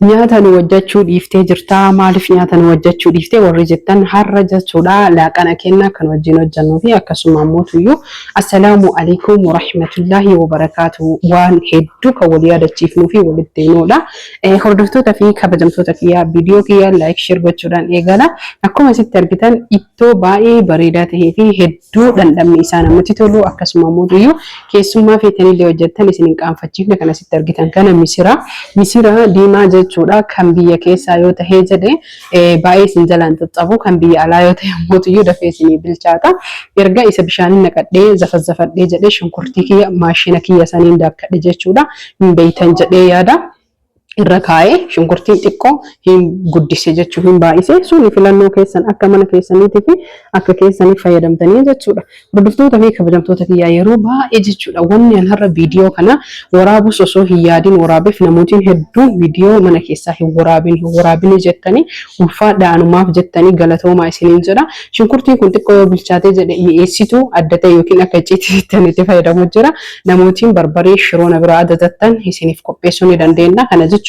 Nyaata nu hojjachuu dhiiftee jirtaa maaliif nyaata nu hojjachuu dhiiftee warri jettan har'a jechuudha laaqana kenna kan wajjin hojjannuu fi akkasuma ammoo tuyyuu assalaamu alaikum warahmatullaahi wabarakaatu waan hedduu kan wal yaadachiifnuu fi walitti himnuudha. Hordoftoota fi kabajamtoota kiyyaa viidiyoo kiyya laayik sheer gochuudhaan eegala. Akkuma isitti argitan ittoo baay'ee bareedaa tahee fi hedduu dhandhamni isaa namatti tolu akkasuma ammoo tuyyuu keessummaa feetanillee hojjettan isin hin qaanfachiifne kan asitti argitan kana misira. Misira diimaa jechuudha kan biyya keessaa yoo tahee jedhe baay'ee isin jalaan xaxxabu kan biyya alaa yoo ta'e ammoo tuyyuu dafee isinii bilchaata. Erga isa bishaaniin naqadhee zafazafadhee jedhee shunkurtii kiyya maashina kiyya saniin daakkadhe jechuudha. Hin beeytan jedhee yaada. Irra kaa'ee shunkurtiin xiqqoo hin guddise jechuu hin baay'ise suni filannoo keessan akka mana keessaniitii fi akka keessanii fayyadamtanii jechuudha. Hordoftoota fi kabajamtoota kiyyaa yeroo baay'ee jechuudha wanni an har'a viidiyoo kana waraabus osoo hin yaadin waraabeef namootiin hedduun viidiyoo mana keessaa hin waraabin hin waraabini jettanii ulfaadha anumaaf jettanii galatoomaa isiniin jedha. Shunkurtiin kun xiqqoo yoo bilchaatee jedhe mi'eessituu adda ta'e yookiin akka icciitiitti itti fayyadamu jira. Namootiin barbaree shiroo na biraa ajajattan isiniif qopheessuu ni dandeenya. Kana jechuun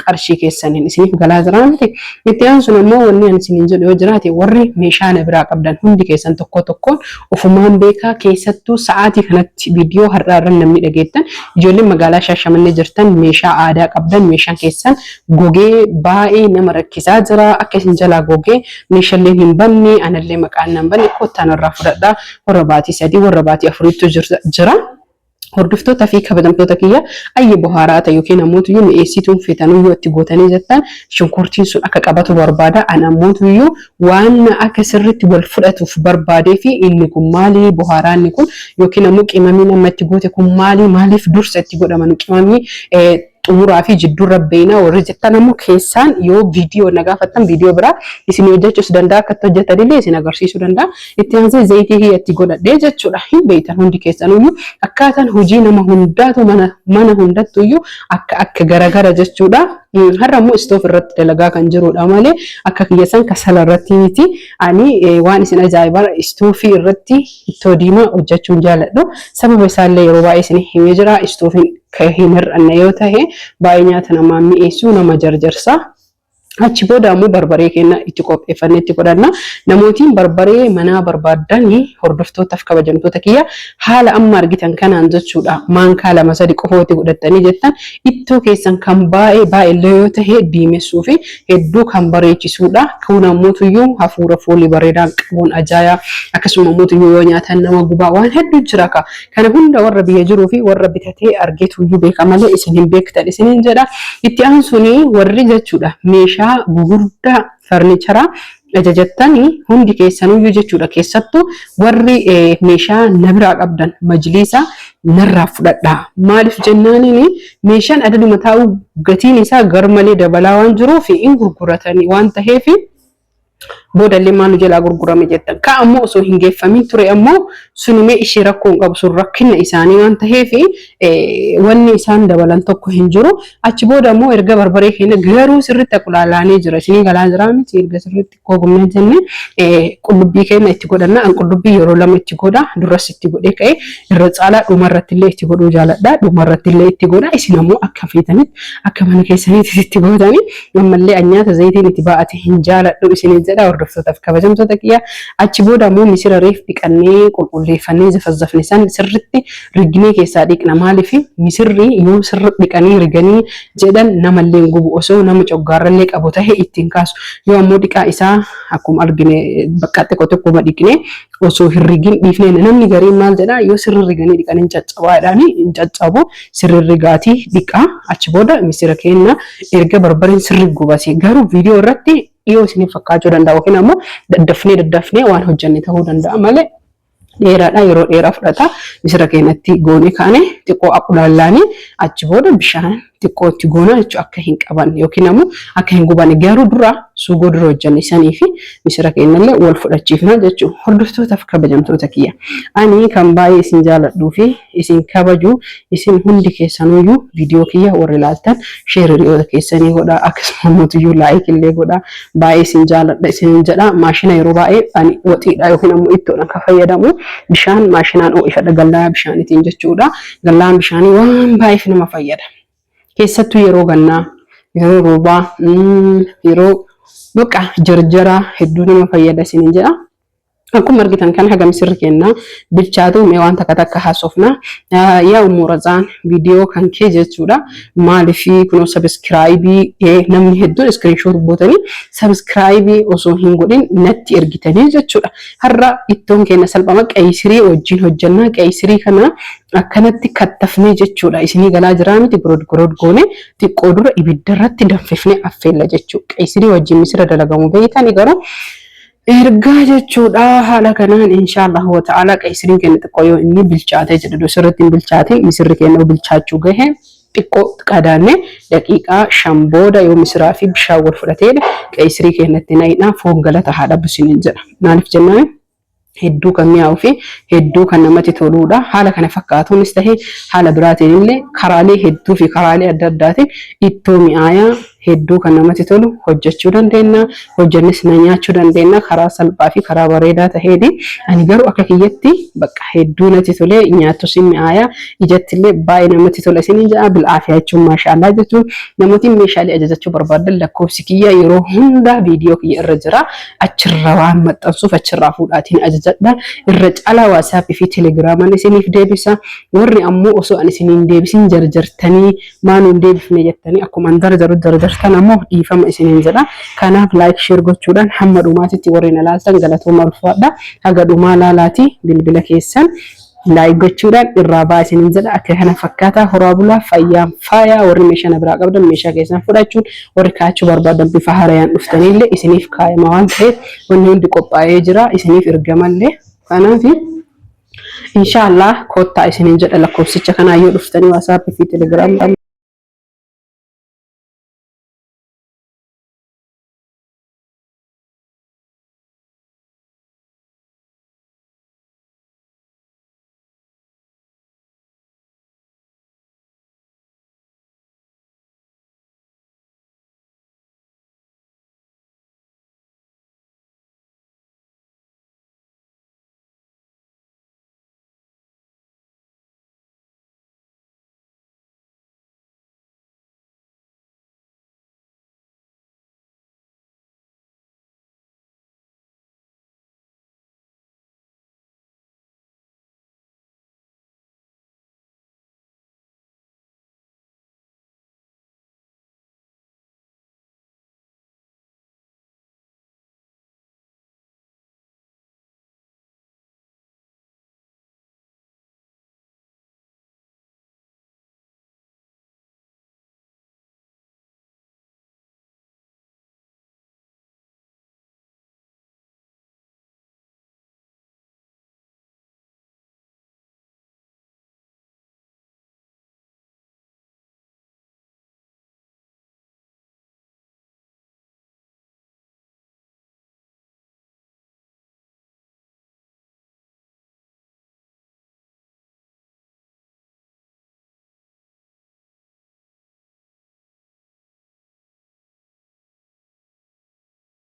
qarshii keessaniin isiniif galaa jira miti. Itti aansuun ammoo wanni ani isiniin jedhu yoo jiraate warri meeshaa na biraa qabdan hundi keessan tokko tokkoon ofumaan beekaa keessattuu sa'aatii kanatti viidiyoo har'aa irra namni dhageettan ijoolleen magaalaa Shaashamannee jirtan meeshaa aadaa qabdan meeshaan keessan gogee baay'ee nama rakkisaa jira akka isin jalaa gogee meeshaaleen hin banne anallee maqaan nan banne kottaa narraa fudhadhaa warra baatii 3 warra baatii 4ttu jira. Hordoftoota fi kabajamtoota kiyya ayyi bohaaraa ta'e yookiin ammoo mi'eessituun feetanuu yoo itti gootanii jettan shunkurtiin sun akka qabatu barbaada. An ammoo waan akka sirriitti wal fudhatuuf barbaadee fi inni kun maali bohaaraanni kun yookiin ammoo qimamiin amma itti goote kun maali maaliif dursa itti godhaman qimamii xumuraa fi jidduurra beeynaa warri jettan ammoo keessaan yoo viidiyoo na gaafattan viidiyoo biraa isin hojjechuus danda'a akka itti hojjetanillee isin agarsiisuu danda'a. Itti aansee zayitii kiyya itti godhadhee jechuudha. Hin beektan hundi keessanuyyuu akkaataan hojii nama hundaatu mana mana hundattuyyuu akka akka garagara jechuudha. Har'a immoo istoof irratti dalagaa kan jirudha malee akka kiyya san kasala irratti miti. Ani waan isin ajaa'ibaa istoofii irratti ittoo diimaa hojjechuun jaaladhu. Sababa isaallee yeroo baay'ee isin himee jira. Istoofiin kan hin hir'anne yoo ta'e baay'ee nyaata namaa mi'eessu nama jarjarsa. Achi booda ammoo barbaree keenya itti qopheeffannee itti godhanna. Namootiin barbaree manaa barbaaddan hordoftootaaf kabajamtoota kiyya haala amma argitan kanaan jechuudha. Maankaa 2 3 qofa itti godhattanii jettan ittoo keessan kan baay'ee baay'ee yoo ta'e diimessuu fi hedduu kan bareechisuudha. Kun ammoo tuyyuu hafuura foolii bareedaan qabuun ajaa'iba. Akkasuma ammoo tuyyuu yoo nyaatan nama gubaa waan hedduu jira ka. Kana hunda warra biyya jiruu fi warra bitatee argeetuyyuu beeka malee isin hin beektan isiniin jedha. Itti aansuun warri jechuudha meeshaa gugurdaa farnicharaa ajajattanii hundi keessanuyyuu jechuudha keessattuu warri meeshaa na biraa qabdan majliisa narraa fudhadhaa. Maaliif jennaaniin meeshaan adaduma taa'u gatiin isaa garmalee dabalaa waan jiruuf hin gurguratanii waan ta'eef boodallee maal nu jalaa gurgurame jettan. Ka ammoo osoo hin geeffamin ture ammoo sunimee ishee rakkoo hin qabu sun rakkina isaanii waan ta'eef wanni isaan dabalan tokko hin jiru. Achi booda ammoo erga barbaree keenya garuu sirriitti aqulaalaanee jira. Isinii galaa jira miti erga sirriitti koogumnee jenne qullubbii keenya itti godhanna. An qullubbii yeroo 2 itti godha. Duras itti godhee ka'e irra caalaa dhuma irratti illee itti godhuu jaaladha. Dhuma irratti illee itti godha. Isin ammoo akka feetanitti akka mana keessaniitti itti gootanii ammallee an nyaata zayitiin itti baa'ate hin jaaladhu isiniin jedha hordoftootaaf kabajamtoota kiyya. Achi booda ammoo misira reef dhiqannee qulqulleeffannee zafazzafne san sirritti rignee keessaa dhiqna. Maaliif misirri yoo sirri dhiqanii riganii jedhan namallee hin gubu osoo nama coggaarrallee qabu tahe ittiin kaasu. Yoo ammoo dhiqaa isaa akkuma argine bakka xiqqoo xiqqooma dhiqnee osoo hin rigin dhiifnee namni gariin maal jedha yoo sirri riganii dhiqan hin caccabaa jedhaanii hin caccabu sirri rigaatii dhiqaa achi booda misira kenna erga barbareen sirri gubate garuu viidiyoo irratti dhiyoo isiniif fakkaachuu danda'a yookiin ammoo daddafnee daddafnee waan hojjenne ta'uu danda'a malee dheeraadha yeroo dheeraa fudhata misira keenyatti goone kaane xiqqoo aqulaallaanii achi booda bishaan xiqqoo itti goona jechuun akka hin qabanne yookiin ammoo akka hin gubanne garuu dura suugoo dura hojjenne sanii fi misira keenyallee wal fudhachiifna jechuun hordoftootaaf kabajamtoota kiyya. Ani kan baay'ee isin jaaladhuu fi isin kabaju isin hundi keessanuyyuu viidiyoo kiyya warri ilaaltan sheer hiriyoota keessanii godha akkasuma mootiyyuu laayik illee godha baay'ee isin jaaladha isin jedha maashina yeroo baay'ee ani waxiidha yookiin ammoo ittoodhaan kan fayyadamu bishaan maashinaan ho'ifadha gallaa bishaaniitiin jechuudha. Gallaan bishaanii waan baay'eef nama fayyada. Keessattuu yeroo gannaa Yeroo roobaa, yeroo bakka jarjaraa hedduu nama fayyada isiniin jedha. Akkuma argitan kan haga misirri kenna bilchaatu mee waan takka takka haasofna. Yaa Ummu Razaan viidiyoo kan kee jechuudha. Maaliif kunoo sabiskiraayibii namni hedduun iskiriinshoot gootanii sabiskiraayibii osoo hin godhin natti ergitanii jechuudha. Har'a ittoon keenya salphama qeeysirii wajjin hojjenna. Qeeysirii kana akkanatti kattafnee jechuudha. Isinii galaa jiraa miti gorood gorood goone xiqqoo dura ibidda irratti danfifnee affeella jechuudha. Qeeysirii wajjin misira dalagamu beeytani garuu ergaa jechuudha. Haala kanaan inshaallah wa ta'ala qeysiriin keenya xiqqoo yoo inni bilchaatee jedhu sirriitti hin bilchaatin misirri keenya yoo bilchaachuu gahe xiqqoo qadaanne daqiiqaa 5 booda yoo misiraa fi bishaan wal fudhatee qeysirii keenyatti naqna foon galata haa dhabu isiniin jedha. Maaliif jennaan hedduu kan mi'aawuu fi hedduu kan namatti toluudha. Haala kana fakkaatuunis ta'e haala biraatiin illee karaalee hedduu fi karaalee adda addaatiin ittoo mi'aayaa hedduu kan namatti tolu hojjechuu dandeenya. Hojjennes na nyaachuu dandeenya karaa salphaa fi karaa bareedaa ta'een. Ani garuu akka kiyyatti bakka hedduu natti tolee nyaattus mi'aayaa ijatti illee baay'ee namatti tola isiniin jedha. Bil'aafiyaa jechuun maashaallah jechuun namootiin meeshaalee ajajachuu barbaadan lakkoofsi kiyya yeroo hunda viidiyoo kiyya irra jira. Achirra waan maxxansuuf achirraa fuudhaatiin ajajadha. Irra caalaa waasaappii fi telegiraamaan isiniif deebisa. Warri ammoo osoo ani isiniin deebisin jarjartanii maa nuun deebifne jettanii akkuma an jarjaru jarjartan ammoo dhiifama isiniin jedha. Kanaaf laayik sheer gochuudhaan hamma dhumaatitti warri na laaltan galatooma ulfaadha. Haga dhumaa laalaati bilbila keessan laayik gochuudhaan irraa baa isiniin jedha. Akka kana fakkaataa horaa bulaa fayyaan faayaa warri meeshaa na biraa qabdan meeshaa keessan fudhachuun warri kaa'achuu barbaadan bifa haarayaan dhuftaniillee isiniif kaayama waan ta'eef wanni hundi qophaa'ee jira isiniif ergamallee. Kanaaf Inshaallah kottaa isiniin jedha lakkoofsicha kanaa yoo dhuftanii WhatsApp fi Telegram.